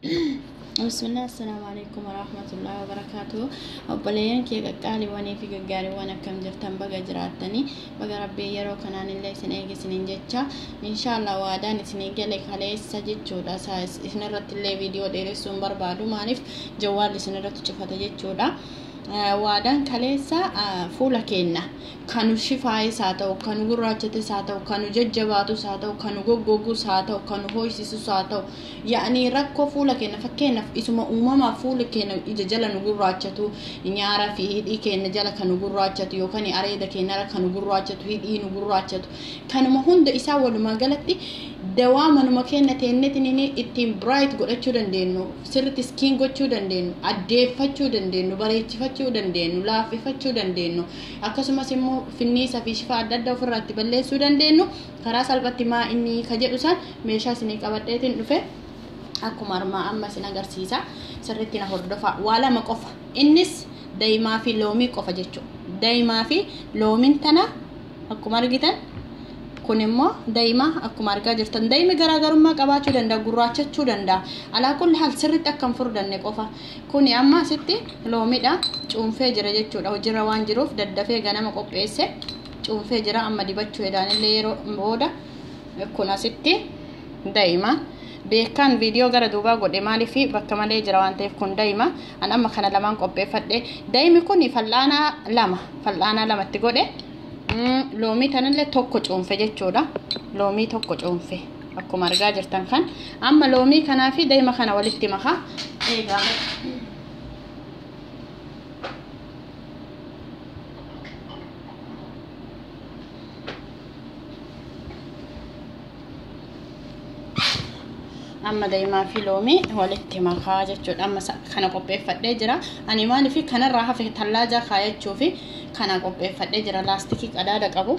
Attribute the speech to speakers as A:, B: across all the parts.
A: Bismillah, assalaamu alaikum warahmatullahi wabarakaatuh. Obboleeyyan kee qaqqaaliiwwanii fi gaggaariiwwan, akkam jirtan? Baga jiraattanii, baga Rabbii yeroo kanaan illee isin eegisiniin jecha. Inshaallah, waadaan isinii gale kaleessa jechuudha. Isinirratti illee viidiyoo dheeressuu hin barbaadu, maaliif jawwaalli isinirratti cufata jechuudha. Waadaan kaleessa fuula keenna kanu shifaayis haa ta'u, kanu gurraachates haa ta'u, kanu jajjabaatus haa ta'u, kanu goggogus haa ta'u, kanu hoysisus haa ta'u, yaa'anii rakkoo fuula keenya, fakkeenyaaf isuma uumamaa fuula keenya ija jala nu gurraachatu, nyaara fi hidhii keenya jala kanu gurraachatu, yookaan areeda keenyarra kanu gurraachatu, hidhii nu gurraachatu, kanuma hunda isaa walumaa galatti dawaa manuma keenya teennetiin ittiin bright godhachuu dandeenyu, sirriitti skin gochuu dandeenyu, addeeffachuu dandeenyu, bareechifachuu dandeenyu, laaffifachuu dandeenyu, akkasumas immoo finniisa fi shifaa adda addaa ofirraa itti balleessuu dandeenyu karaa salphatti maa inni ka jedhu san meeshaa isinii qabadheetiin dhufe. Akkuma armaa amma isin agarsiisa, sirriitti na hordofa. Waa lama qofa, innis daa'imaa fi loomii qofa jechuudha. Daa'imaa fi loomiin tana akkuma argitan, kun immoo daa'ima. Akkuma argaa jirtan, daa'imi garaagarummaa qabaachuu danda'a, gurraachachuu danda'a. Alaa kulli haal sirriitti akka hin furdanne qofa. Kuni amma asitti loomiidha, cuunfee jira jechuudha. Hojiirra waan jiruuf daddafee ganama qopheesse, cuunfee jira. Amma dibachuu edaanillee yeroo booda. Kun asitti daa'ima. Beekaan viidiyoo gara duubaa godhe, maaliif bakka malee jira waan ta'eef. Kun daa'ima. An amma kana lamaan qopheeffadhe. Daa'imi kun fal'aanaa lama, fal'aanaa lamatti godhe. Loomii tanallee tokko cuunfe jechuudha. Loomii tokko cuunfe akkuma argaa jirtan kan. Amma loomii kanaa fi daa'ima kana walitti makaa eegaa. Amma daa'imaa fi loomii walitti makaa jechuudha. Amma kana qopheeffadhee jira. Ani maaliif kanarraa hafe tallaajaa kaayachuu fi kana qopheeffadhee jira. Laastikii qadaada qabu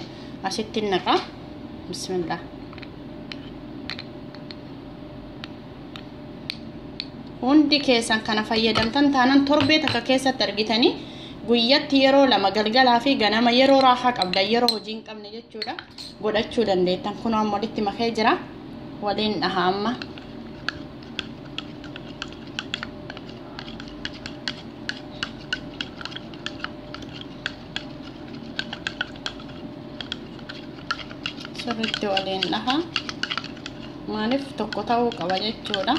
A: asitti naqa. Bismillah. Hundi keessan kana fayyadamtan taanan torbee takka keessatti argitanii, guyyatti yeroo lama, galgalaa fi ganama, yeroo raahaa qabdan, yeroo hojii hin qabne jechuudha, godhachuu dandeettan. Kun amma walitti makee jira, waliin dhaha amma. Sirriitti waliin dhaha, maaliif tokko ta'uu qaba jechuudha.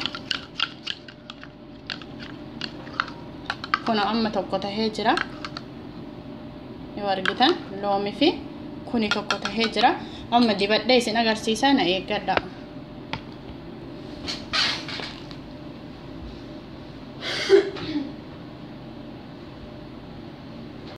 A: Kun amma tokko tahee jira. Yoo argitan, loomii fi kuni tokko tahee jira. Amma dibadhee isin agarsiisa, na eeggadha.